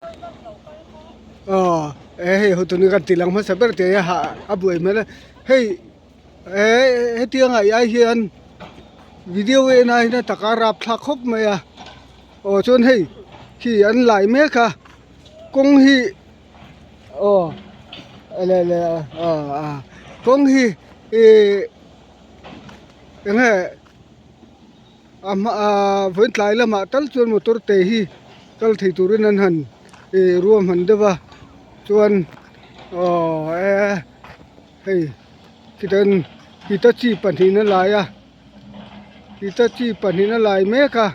Aw e hei hotuni kan tih lang hmasa ber tih a a buai hmel a hei eh hetiang ah ai hian video en ai hian a taka rapthlak khawp mai a aw chuan hei khi an lai mek a kawng hi aw le le aw kawng hi ih eng nge. A hma ah vawiin tlai lamah tal chuan motor te hi kal thei turin an han ih ruahman deuh a chuan aw e hei khitan hitachi pahnihin a lai a hitachi pahnihin a lai mek a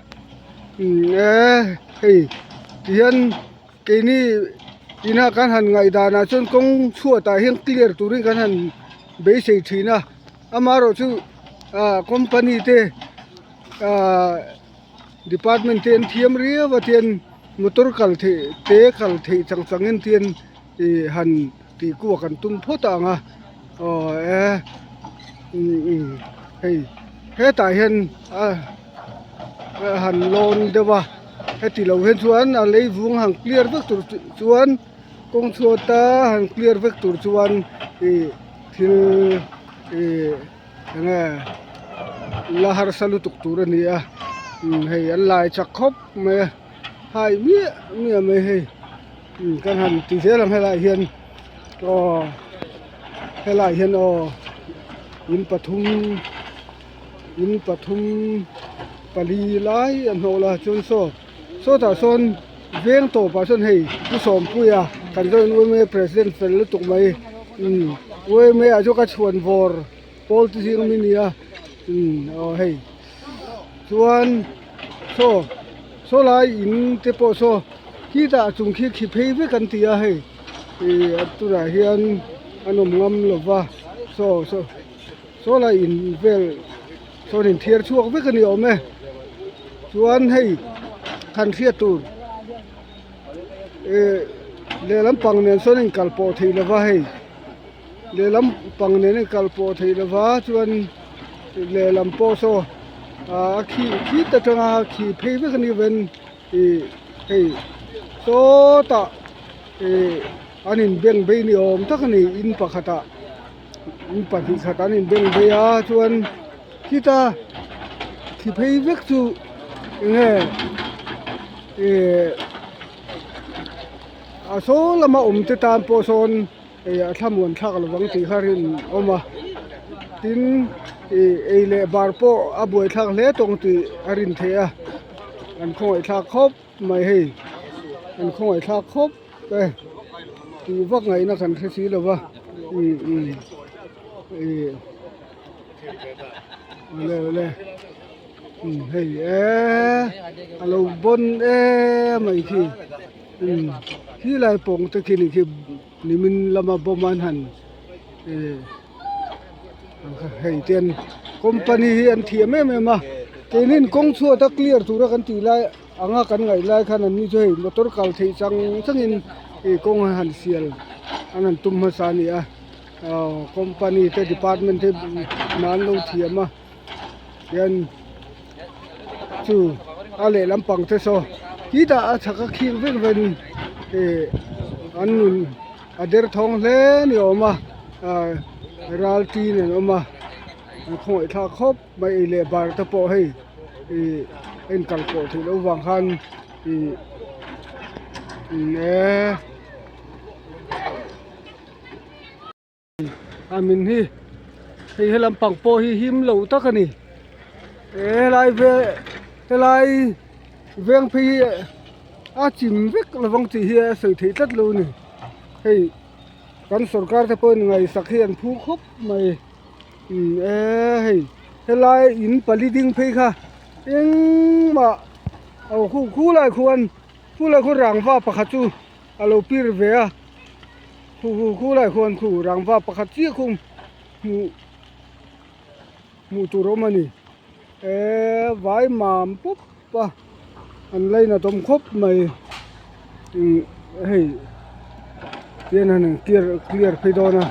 umm e hei tihian keini ina kan han ngaih danah chuan kawng chhuatah hian clear turin kan han beisei thin a. Amaherawhchu ah company te ah department te an thiam riau a tian motor kal theih te kal theih chang chang in tian ih han tih kuak an tum phawt ang a aw e umm hei hetah hian a han lawn deuh a heti lo hian chuan a lei vung han clear vek tur chuan kawng chhuata han clear vek tur chuan ih. Thil ih enge la harsa lutuk tur a ni a umm hei an lai chak khawp mai a hai miah miah mai hei umm kan han ti zel ang helaiah hian aw helaiah hian aw in pathum in pathum pali lai a hnawh la chuan saw sawtah sawn veng tawpah sawn hei pu sawmpuia kan zawh in yma president fel lutuk mai umm yma ah chuan ka chhuan vawr pawl te zing ami nia umm aw hei chuan saw saw lai in te pawh saw khitah a chung khi khi phei vek an ti a hei ih a tunah hian an awm ngam lo va saw saw saw lai in vel. Sawn in thiar chhuak vek a ni awm e chuan hei kan hriat tur ih lehlam pang nen sawn a inkal pawh thei lo va hei lehlam pang nen a inkal pawh thei lo va chuan lehlam pawh saw ah a khi khit atanga khi phei vek a ni ven ih hei sawtah ih an inbeng bei ni awm tak a ni in pakhatah. In pahnih khat an inbeng phei a chuan khita thi phei vek chu enge ih a saw lama awm te tan pawh sawn ih a thlamuan thlak lo vang tih kha rin awm a tin ih ei leh bar pawh a buaithlak hle tawng tih a rin theih a an khawngaih thlak khawp mai hei an khawngaih thlak khawp. E tih vak ngaihna kan hre si lo va umm umm ih awle awle umm hei eee a lo bawn em mai khi umm khi lai pawng te khi ni khi nimin lama bawm an han ih hei te an company hi an thiam em em a keinin kawng chhuat a clear tura kan tih lai. Anga kan ngaih lai khan an ni chu hei motor kal theih chang changin ih kawng a han sial an han tum hmasa a ni a aw company te department te hna an lo thiam a hian chu a lehlam pang te saw khitah a chhak a khik vek vekin ih an nun a derthawng hle ni awm a ah ral tin an awm a an khawngaih thlak khawp mai ei leh bar te pawh hei. Ih en kal pawh theih loh vang khan ih e a min hi hei he lampang pawh hi him lo tak a ni he helai ve helai veng phei hi a chim vek lovang tih hi a sawi theih tlat lo a ni hei kan sorkar te pawhin ngaihsak hi an phu khawp mai. Umm e hei helai in pali ding phei kha engmah aw khu khulai khuan khulai khuan rangva pakhat chu a lo pir ve a khu khu khulai khuan khu rangva pakhat chiah khu hmuh hmuh tur a awm a ni eee vai mam pawp a an lainat awm khawp mai umm hei tihian an han clear clear phei dawn a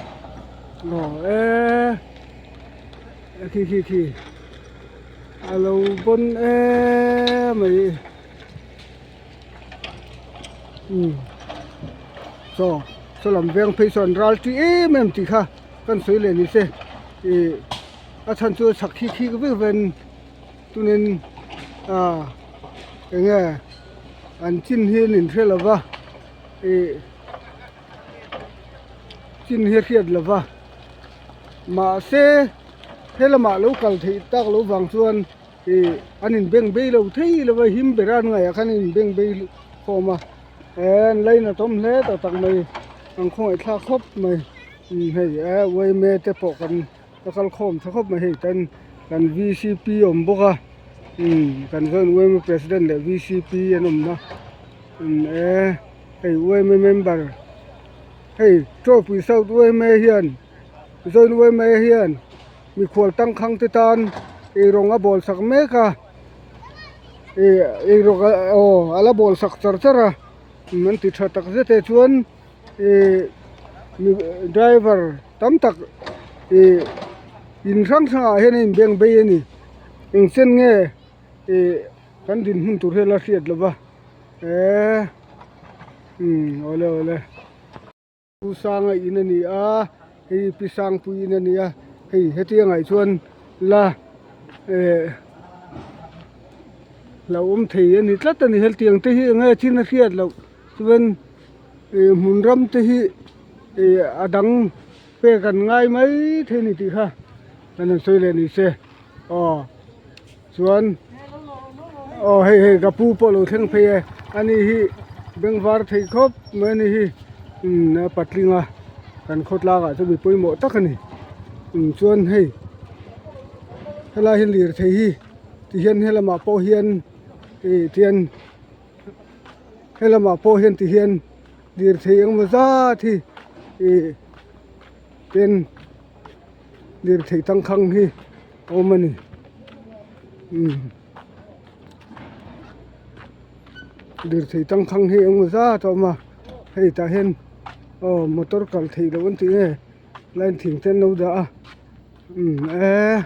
aw eee khi khi khi a lo bawn em mai. Umm chaw saw lam veng phei sawn ral ṭi em em tih kha kan sawi leh ni se ih a chhan chu a chhak khi khi vek ven tunin ah eng nge an chin hi an inhre lo va ih chin hi a hriat lo va mahse he lamah lo kal theih tak loh vang chuan. Ih an inbeng bei lo thei lo a him ber a an ngaihah khan an inbeng bei khawm a eh an lainat awm hle tak tak mai an khawngaih thlak khawp mai umm hei eh yma te pawh kan la kal khawm tha khawp mai hei tan kan vcp awm bawk a umm kan zawin yma president leh vcp an awm a umm eh hei yma member hei tawpui south yma hian zawin yma hian. Mikhual tangkhang te tan eirawng a bawl sak mek a ih eirawng aw a la bawl sak char char a an ti tha tak zet e chuan ih driver tam tak ih in hrang hrang ah hian a inbeng bei a ni eng chen nge ih kan dinhmun tur hi a la hriat lo va eee umm awle awle. Pu Sanga in a ni a hei Pi Sangpui in a ni a hei hetiang ah chuan la eh hlauhawm thei a ni tlat a ni hetiang te hi eng nge chin a hriat loh chuan ih hmun ram te hi ih a dang pek an ngai mai thei a ni tih kha kan han sawi leh ni se aw chuan aw hei hei ka pu pawh lo thleng phei e ani hi bengvar thei khawp mai ani hi umm a patling a kan khawtlang ah chuan mi pawimawh tak ani umm chuan hei helai hi lirthei hi ti hian helamah pawh hian ih tian helamah pawh hian ti hian lirthei engemaw zat hi ih ten lirthei tangkhang hi a awm a ni umm lirthei tangkhang hi engemaw zat a awm a hei tah hian aw motor kal theih loh an tih nge line thing te an lo dah a umm eee.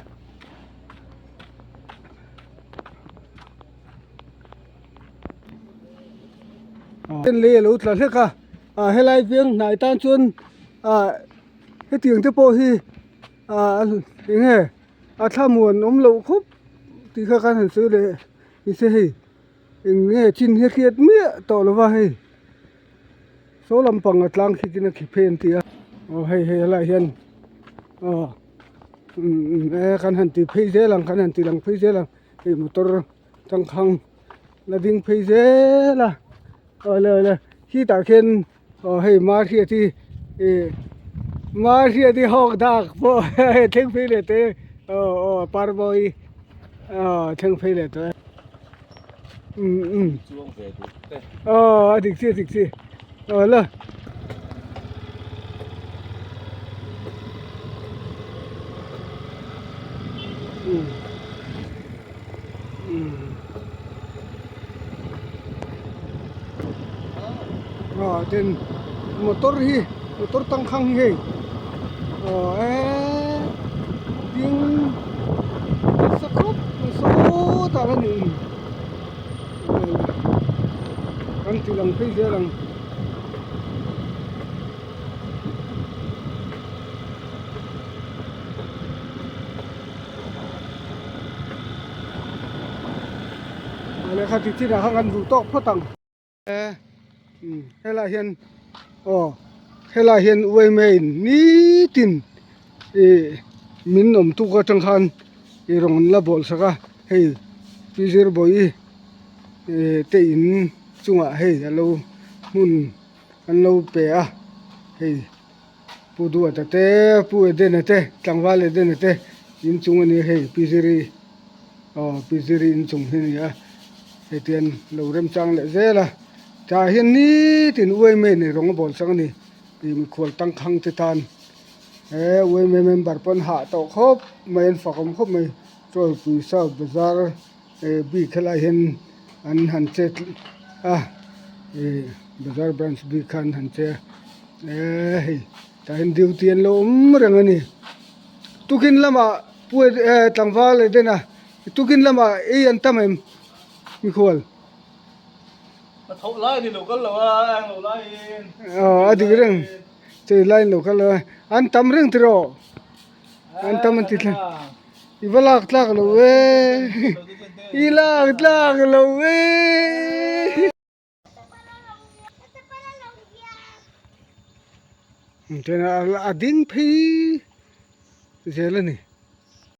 Lei a lo tla hlek a ah helai veng hnai tan chuan ah hetiang te pawh hi ah eng nge a thlamuan awm loh khawp tih kha kan han sawi leh ni se hei eng nge chin hi a hriat miah tawh lo va hei saw lampang a tlang khi kin a khi phei an ti a aw hei hei helaiah hian aw umm e kan han ti phei zel ang kan han ti lang phei zel ang hei motor tangkhang la ding phei zel a awle awle khitah khian aw hei mahriat hi ih mahriat hi hawk dak pawh thleng phei leh tawh e aw aw parbawi aw thleng phei leh tawh e umm umm aw a dik chiah a dik chiah aw la. Aw tin motor hi motor tangkhang hi hei aw eee ding nasa khawp mai sawtah a ni kan ti lang phei zel ang. Lehkha ti chinah khan kan duh tawk phawt ang e helaiah hian aw helaiah hian uaime in nitin ih min awm tuk atang khan ih rawn la bawl sak a hei pi zirbawi ih te in chungah hei alo hmun an lo pe a hei. Pu Duata te, Pu Edena te, tlangval Edena te inchung a ni a hei Pi Ziri aw Pi Ziri inchung hi a ni a hei tian lo remchang leh zel a tah hian nitin uaime nei rawng a bawl chang a ni tih mikhual tangkhang te tan he uaime member pawn hah tawh khawp mai an fakawm khawp mai Chawlpui South Bazar eh bik helai hian an han che a ih bazar branch bik kha an han che a eee hei tah hian duty an lo awm reng a ni tukin lamah pu eh tlangval Edena tukin lamah ei an tam em mikhual. Hnathawh lai ni lo kal lo a, a englo laiin. Aw a dik reng, chei laiin lo kal lo a, an tam reng tiraw? An tam an ti thleng. I va lak tlak lo e, i lak tlak lo e. A ding phei zel a ni.